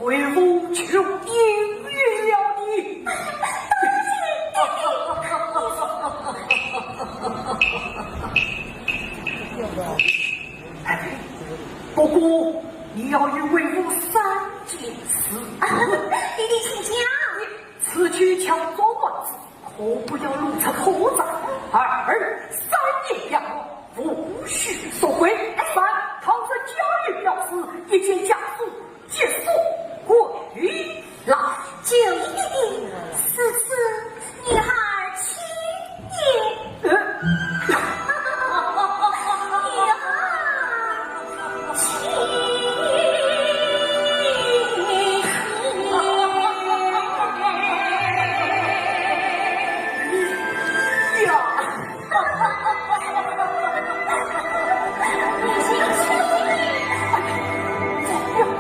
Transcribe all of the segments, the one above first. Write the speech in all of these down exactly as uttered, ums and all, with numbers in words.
为父就应允了你。不过你要与为父三件事。弟弟请讲。此去强作男子，可不要露出破绽。二，三年阳光，无需索贿。三，倘若家有要事，一件家书，即速回来。就依爹爹，如此女孩请也。呃。女孩请。呀。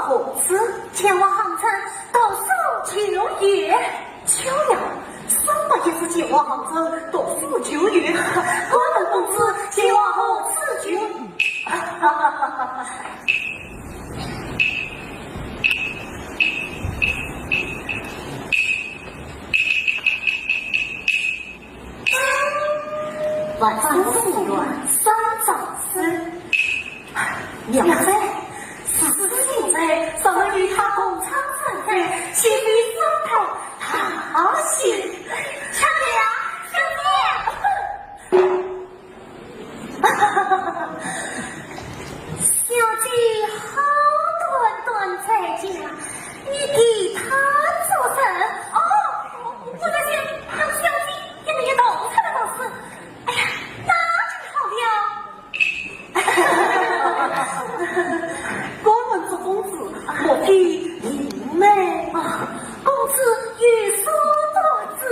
公子前往杭州读书求学。巧了，三伯也是前往杭州读书求学，我们公子前往何处求？万松寺院三藏寺。妙哉，此寺近在，咱们与他共唱山歌，岂非三拜好喜？小姐呀，小姐！小姐好端端在家，你替她做甚？哦，我在想，让小姐跟你同唱的倒是。哎呀，那就好了。敢问祝公子，莫非病了？啊，公子有所不知。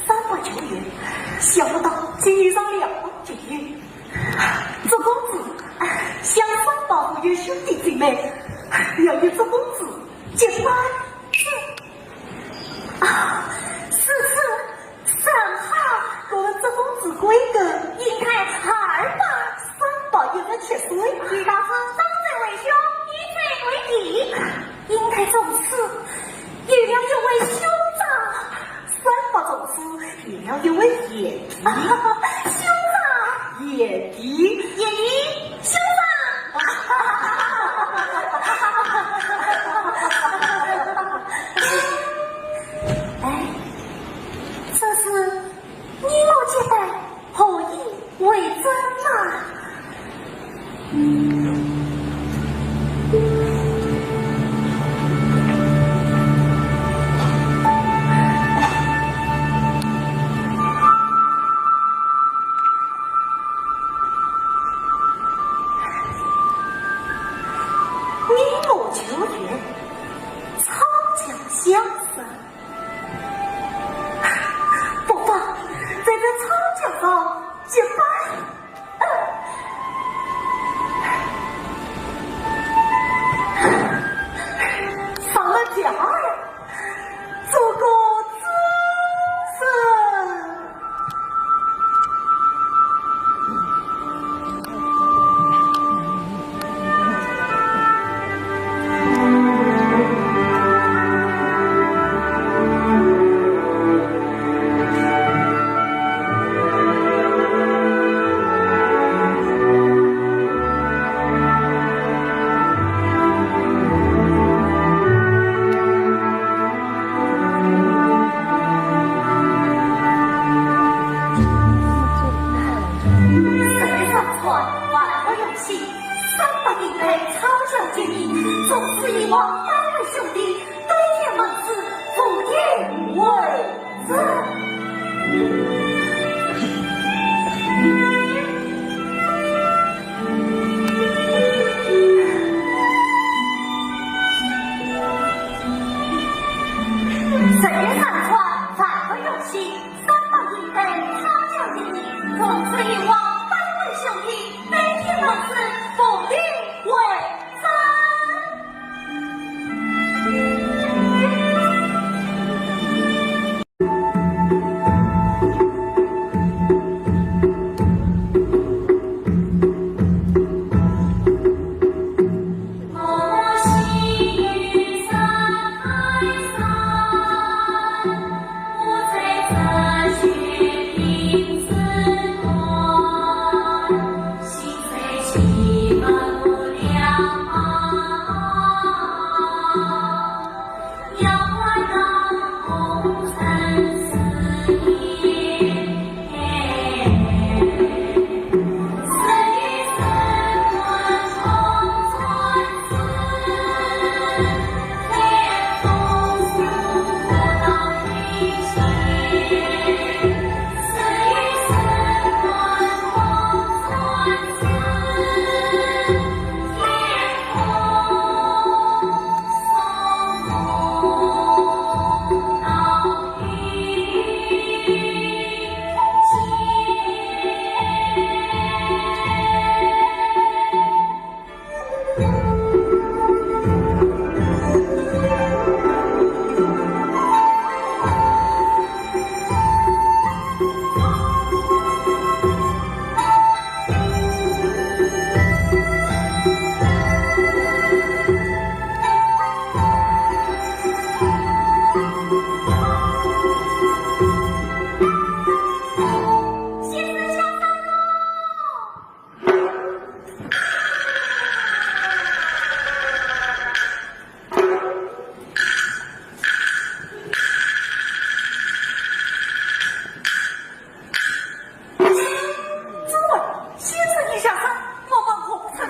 三伯求援，想不到竟遇上了结。祝公子，想三伯无有兄弟姊妹，要与祝公子结拜。啊，如此甚好。我们祝公子规格应该二拜三伯，一人七岁。李大叔，长者为兄，一辈为弟，应该如此。有了一位兄长，三伯重视，有了一位贤弟。兄长，贤弟，贤弟，兄长。哎，这是你我结拜，何以为真啊？ 你我求援，草桥相逢。不妨在这草桥上结拜。上了桥，做个知声。 三伯应该草桥见面，从此以往拜为兄弟，对天盟誓，无言为证。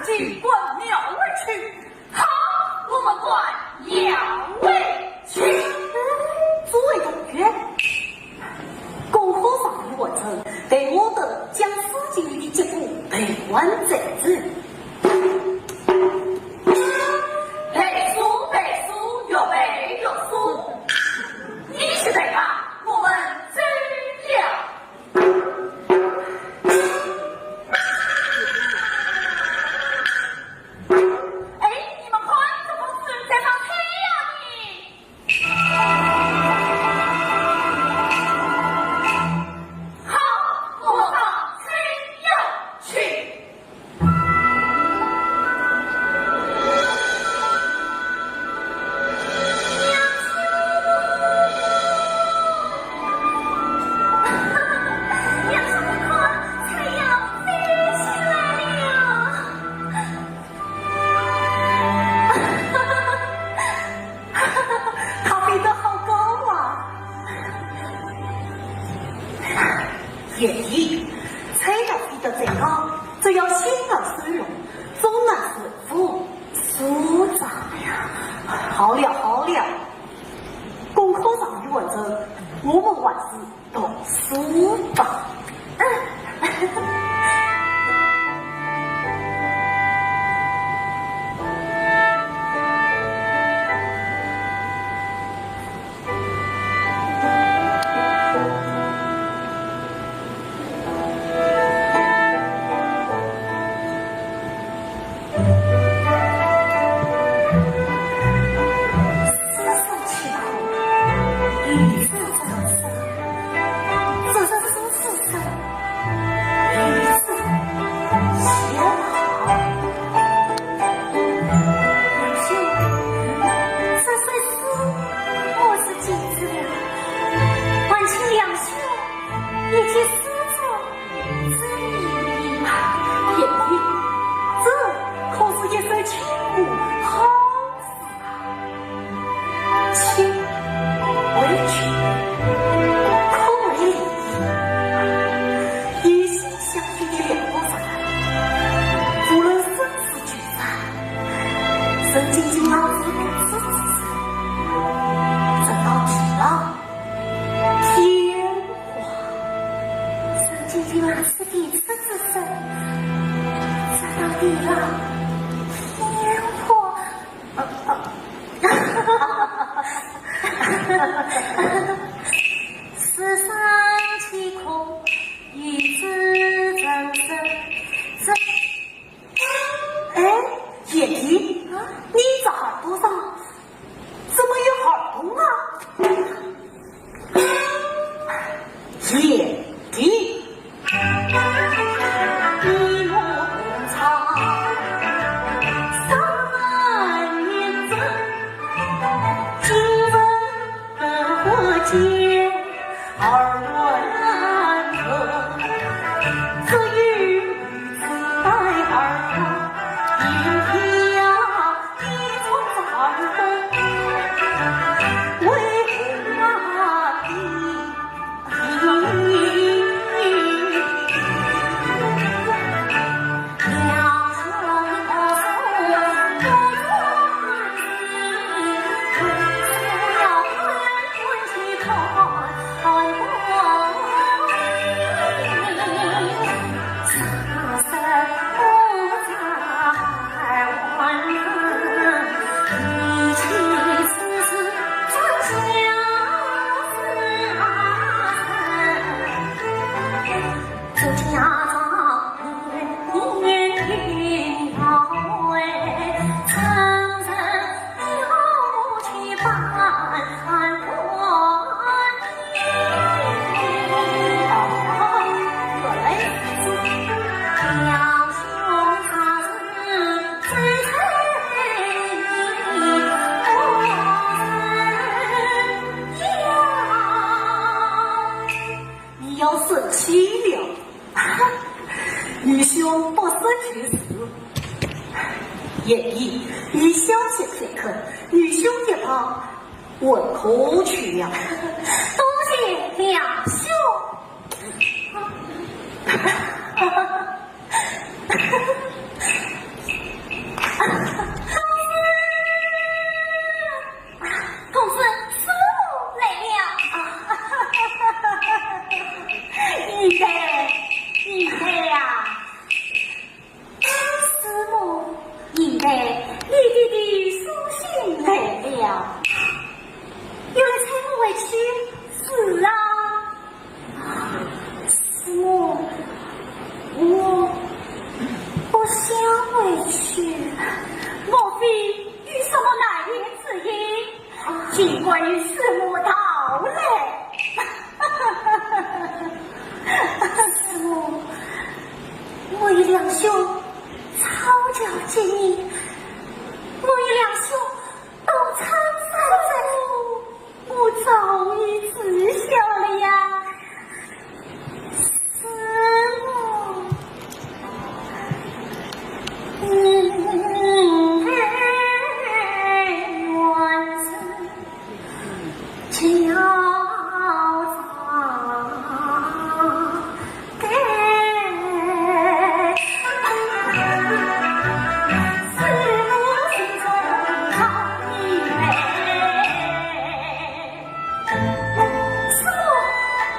请观庙而去。好，我们观庙而去。诸位同学，功课尚未完成，待我等将诗集里的结果背完再走。背书，背书，越背越熟。你去背吧，我们走了。 哎，你们看，这公子在放菜呀呢。好，我放菜呀去。 娘子，你看，菜要飞起来了。它飞得好高啊！贤弟，菜要飞得再高，只要先要收拢，总难收复。 收账呀！好了，好了，功课尚未完成，我们还是读书吧。这首诗我是记住了，还请梁兄一起试作。这，贤弟，这可是一首清苦好诗啊！清，委屈，可为，一心相惜的两个人，无论生死聚散， 沈晶晶拿出第一次之手，直到地老天荒。沈晶晶拿出第一次之手，直到地老天荒。呃，呃。世上岂可有此人生？这 哎，贤弟，你这耳朵上怎么有耳洞啊？贤弟，你我同窗三年整，今日得见 耳朵难合，只有一只耳朵，偏偏要一只耳朵，为何呀？ 你要生气了。愚兄不识趣事。贤弟，你小息片刻，愚兄一旁问候去了。多谢梁兄。想回去，莫非有什么难言之隐？尽管与师母道来。师母，我与梁兄吵架几年，我与梁兄东窗事发，我早已知晓了呀。 师母，你的冤仇交在 师母，你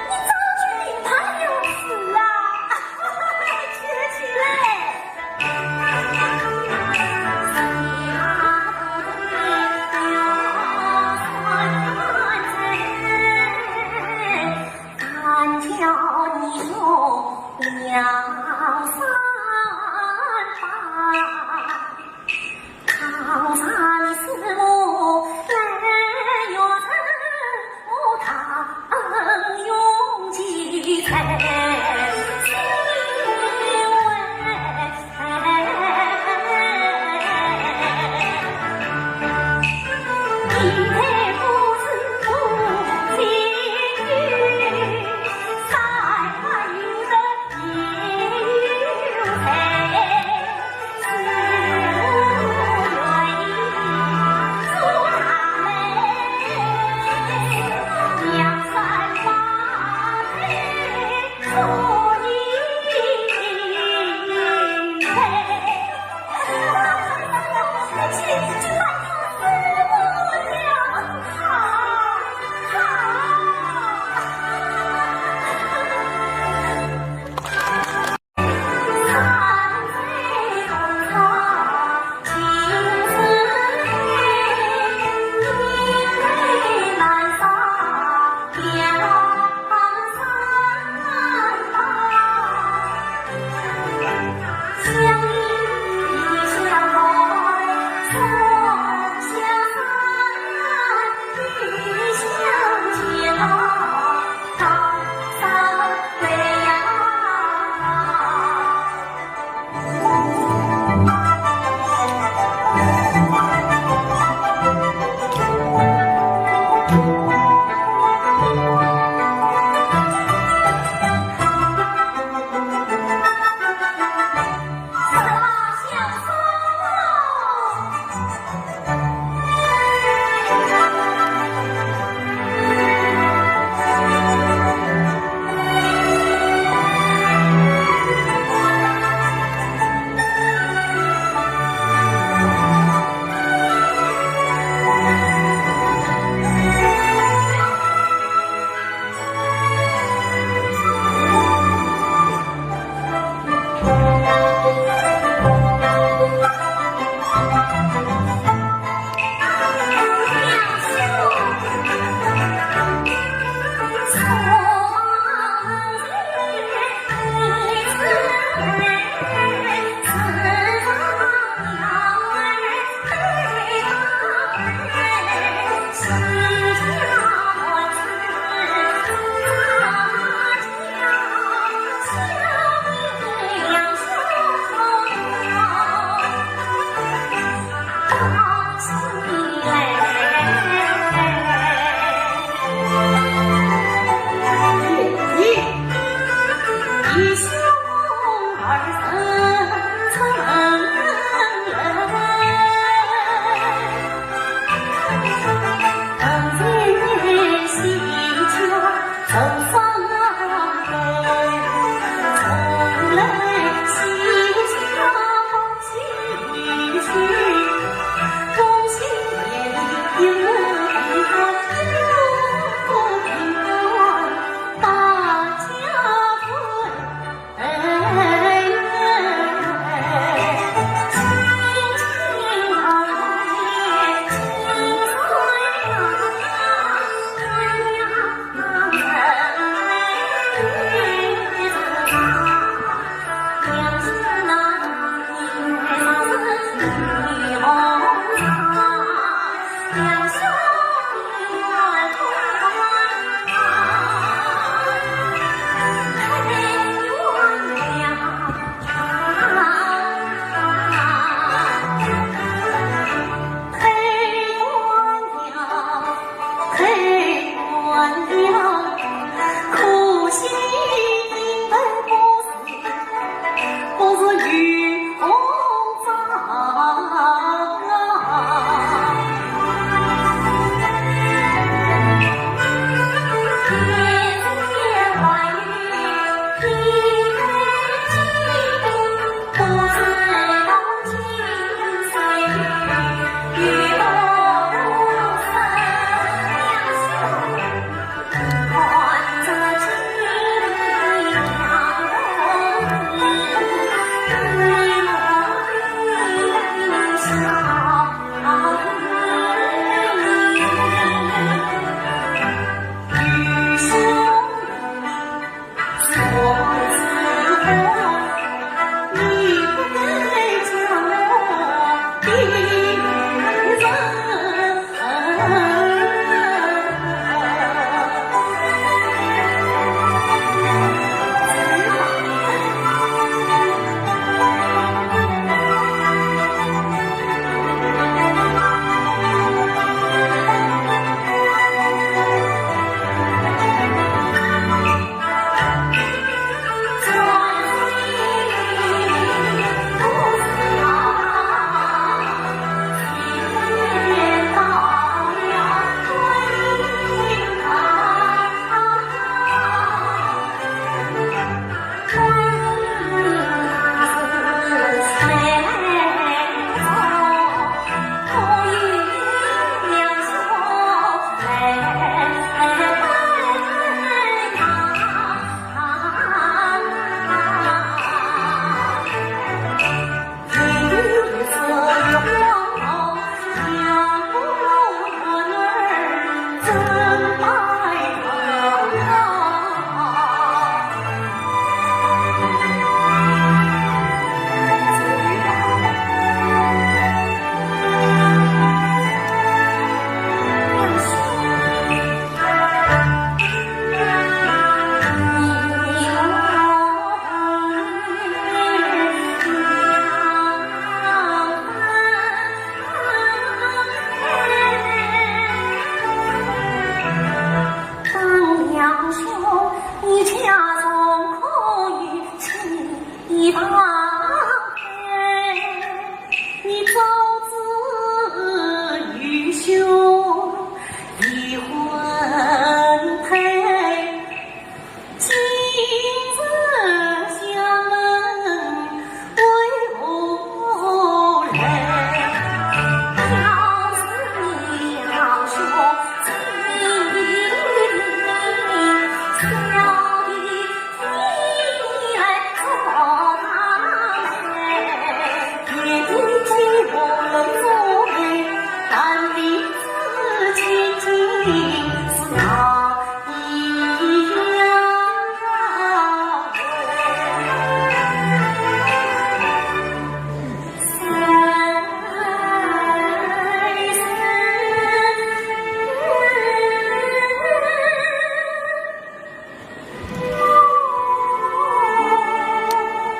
早就明白了是啊，起来，起来。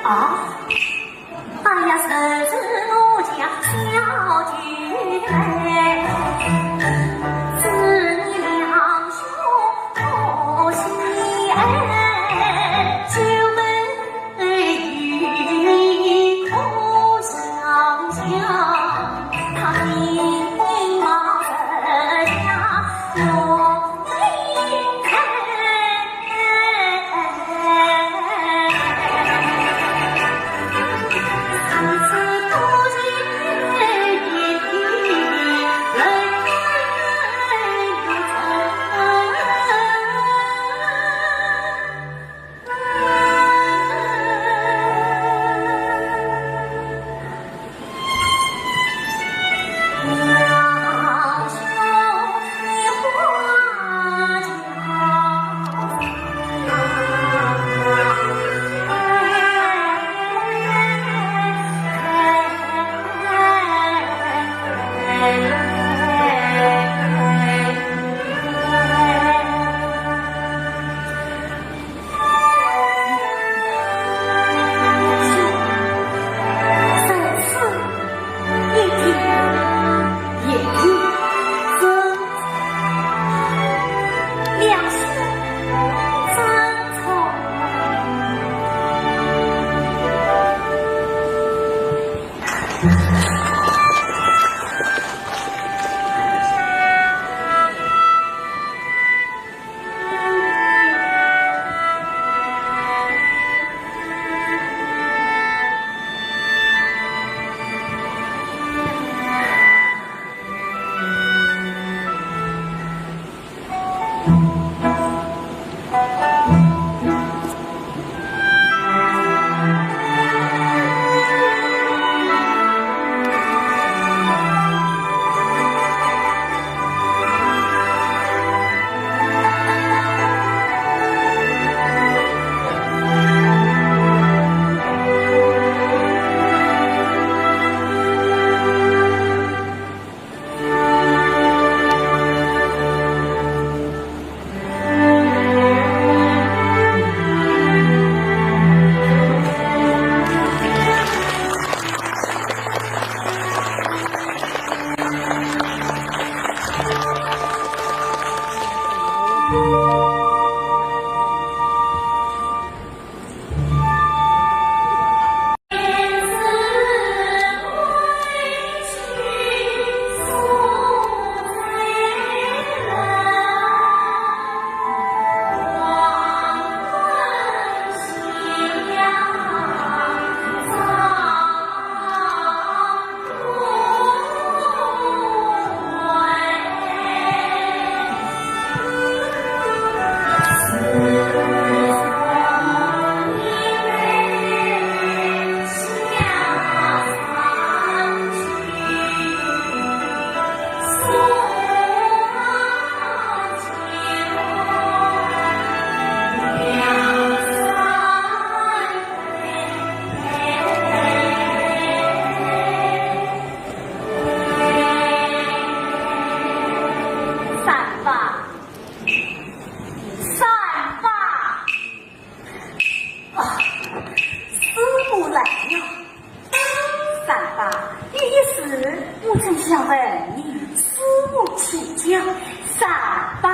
啊，哎呀，这是我家小舅哎，子女两兄可喜哎，就问与你可相像，他明貌人家我 三伯，三伯。啊，师母来了。三伯，有一事我正想问你。师母请讲。三伯。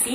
贤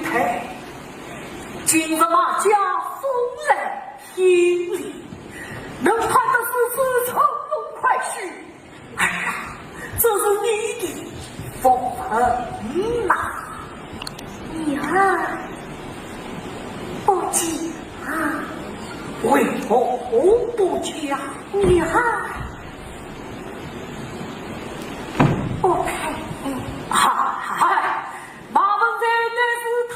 太，今日马家风来天里，能盼得如此从容快婿，儿啊，这是你的福分呐。女儿不嫁。为何不嫁？女儿不配。嗨，马文才乃是太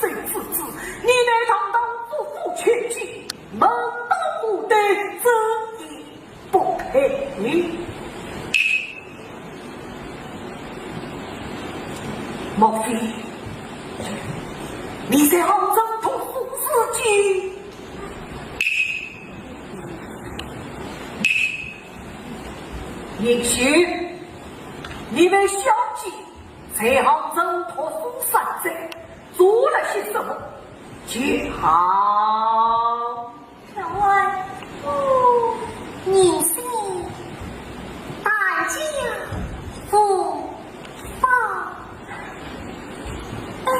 守之子，你乃堂堂国父千金，门当户对，怎也不配。莫非你在杭州读书时期？也许你们小姐在杭州读书三载，做了些什么？讲。 小文，哦，你是你，大家无妨。嗯。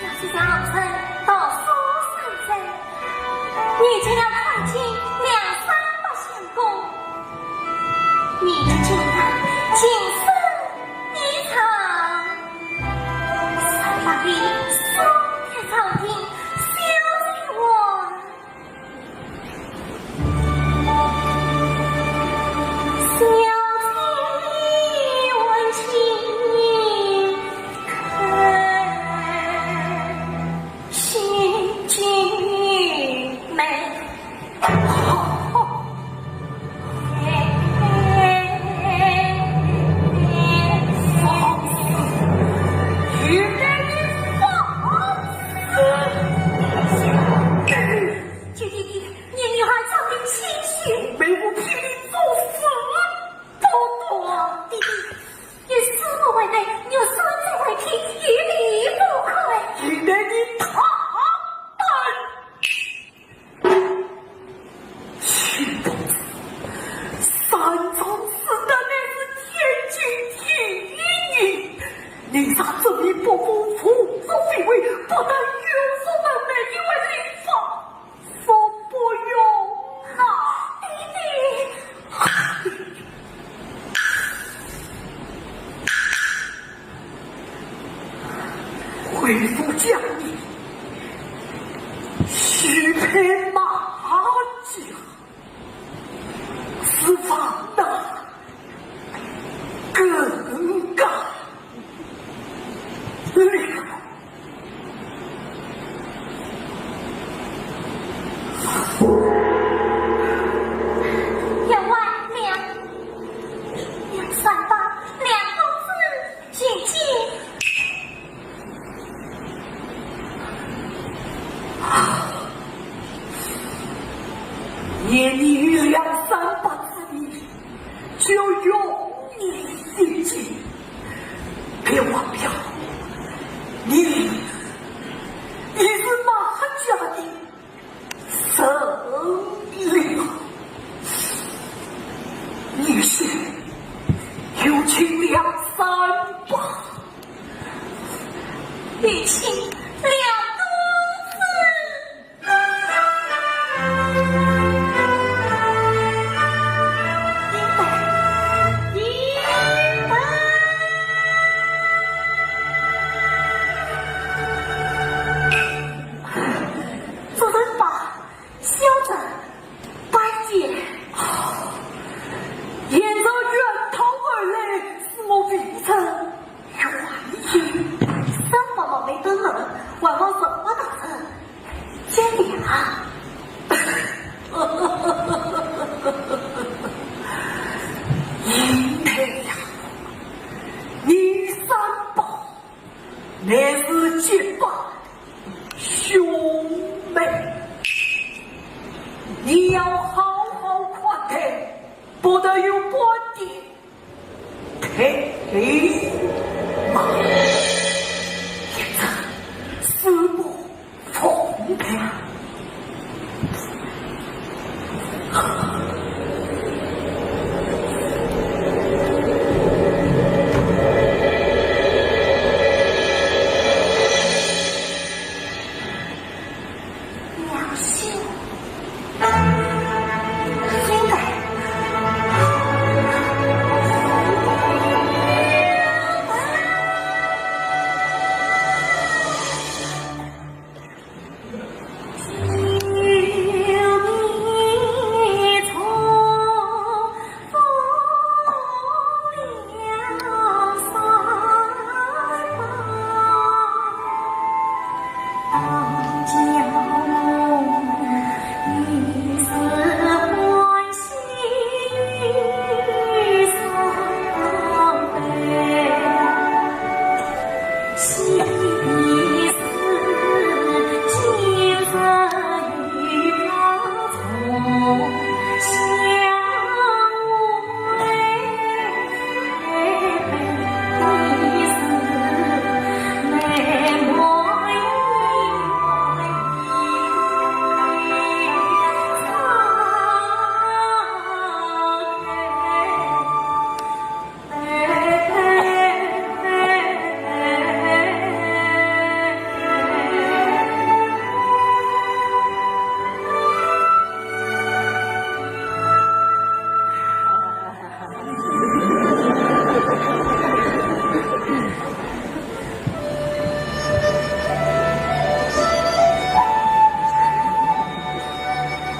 小姐家老身读书三载， 你只要看清梁山伯相公，你的情郎情深意长，三百里送别朝廷，小姐我，小姐我心疼。 心情美。匹马甲，是方的更加厉害。员外，梁，梁山伯，梁公子，请起。 念你与梁山伯之谊，就容你一计。别忘了，你，你是马家的首领。你是有请梁山伯。 有请梁公子。主人吧，小侄拜见。沿着远道而来，是我未曾 愿意。三伯老没登门，还望什么大人见谅。应该呀，你三伯乃是结拜兄妹，你要好好款待，不得有半点 太忙，一直是不奉陪。良心。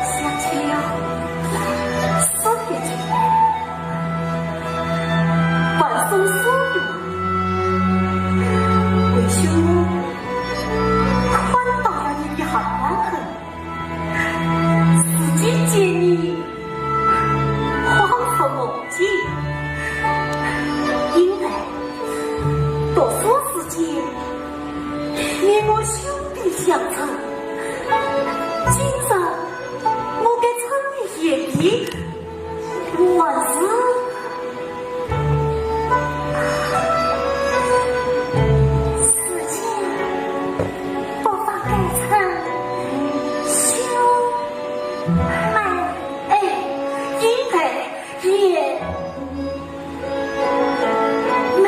想起了，送别去，晚送书友，为兄看到了你的好伤痕。 自己见你，慌说梦境。因为读书时间，你我兄弟相称，今日我该称你贤弟，还是 自己不妨改成兄妹，哎，应该也美。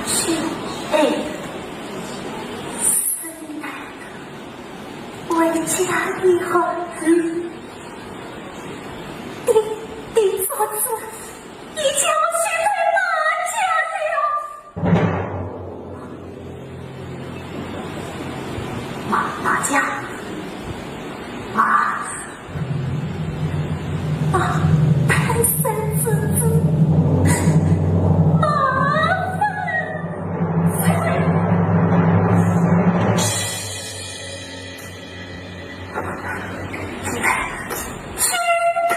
去，哎，是你来的，我的家以后，你，你，你做主，你叫我去回马家了。马，马家，马。 啊，太师之子，麻烦，快快，去开，去开。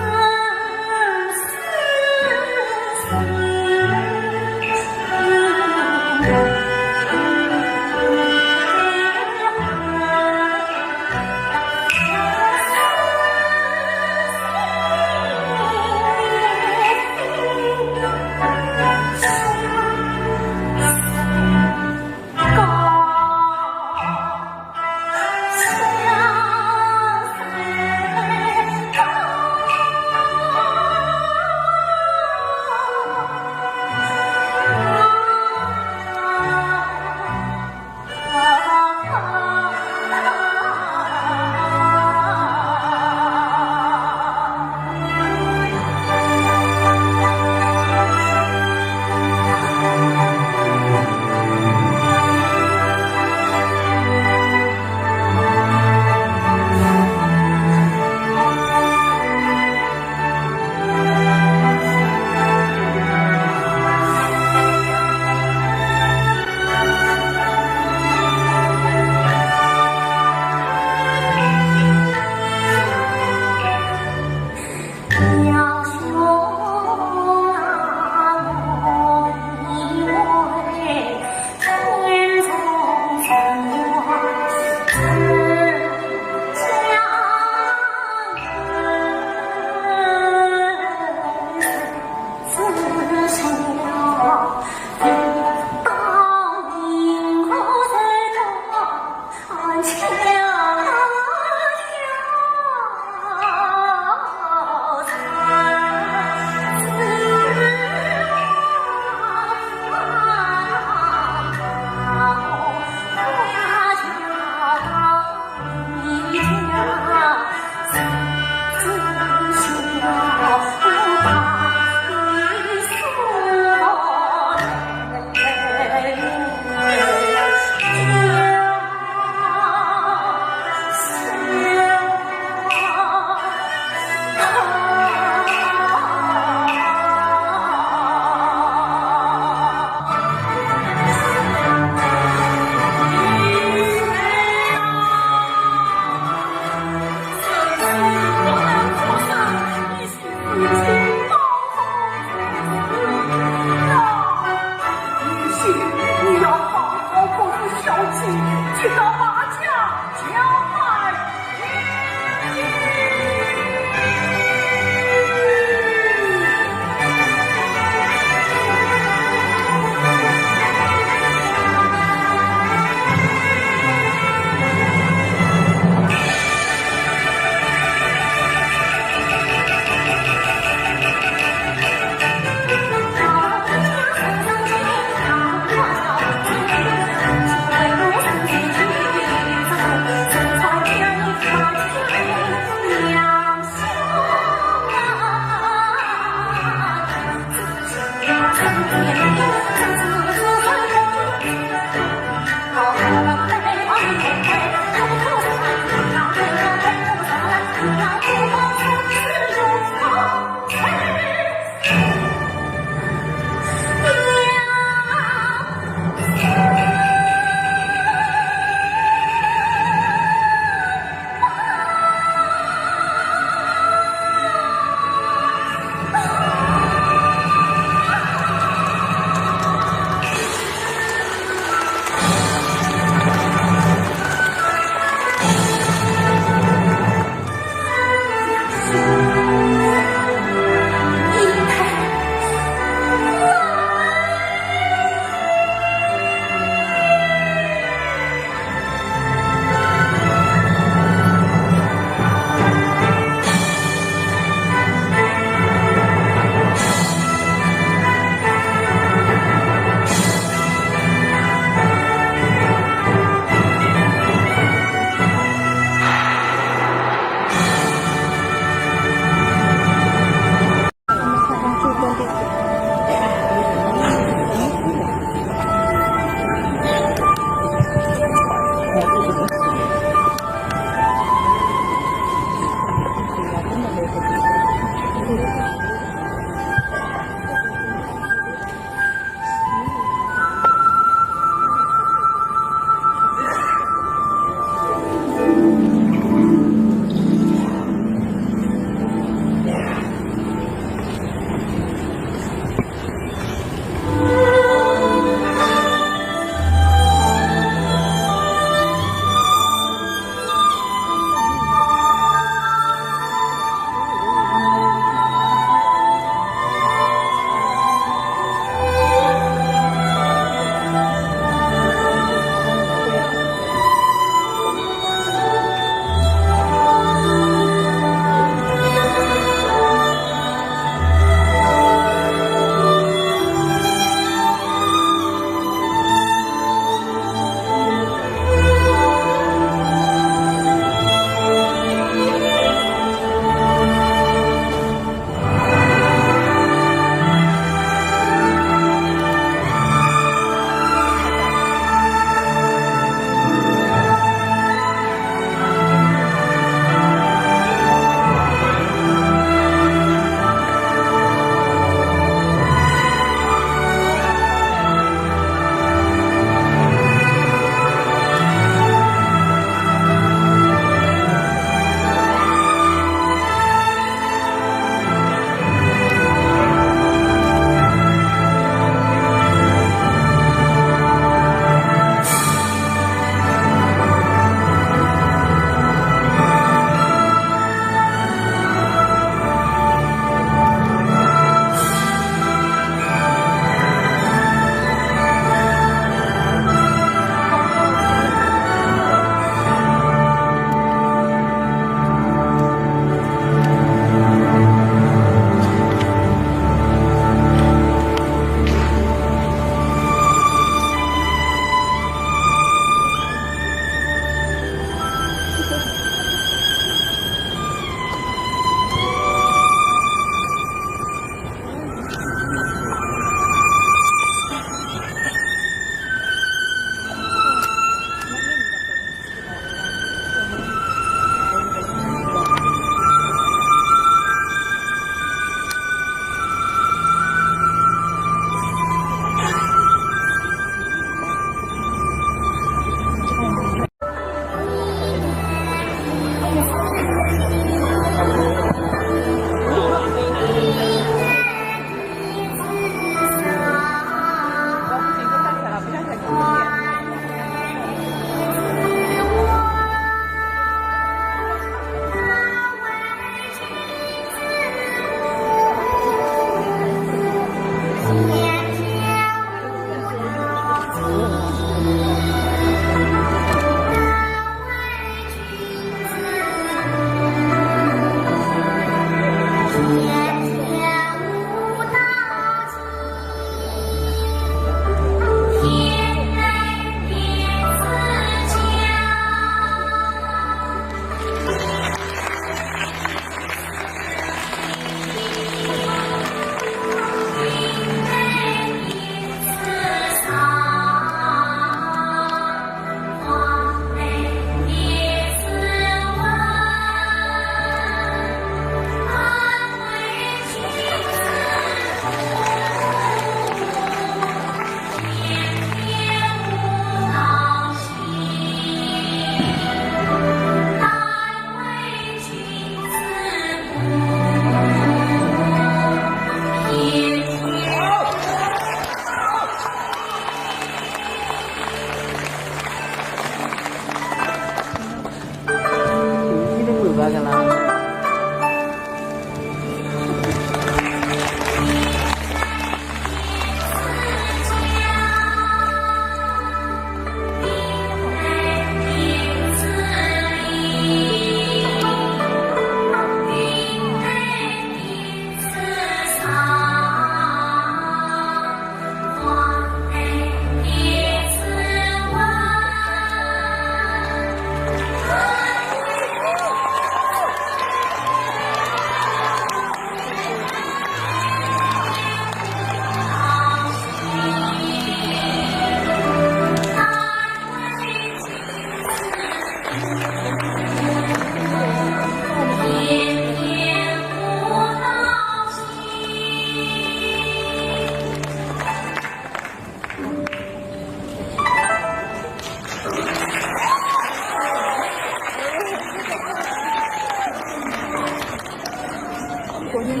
昨天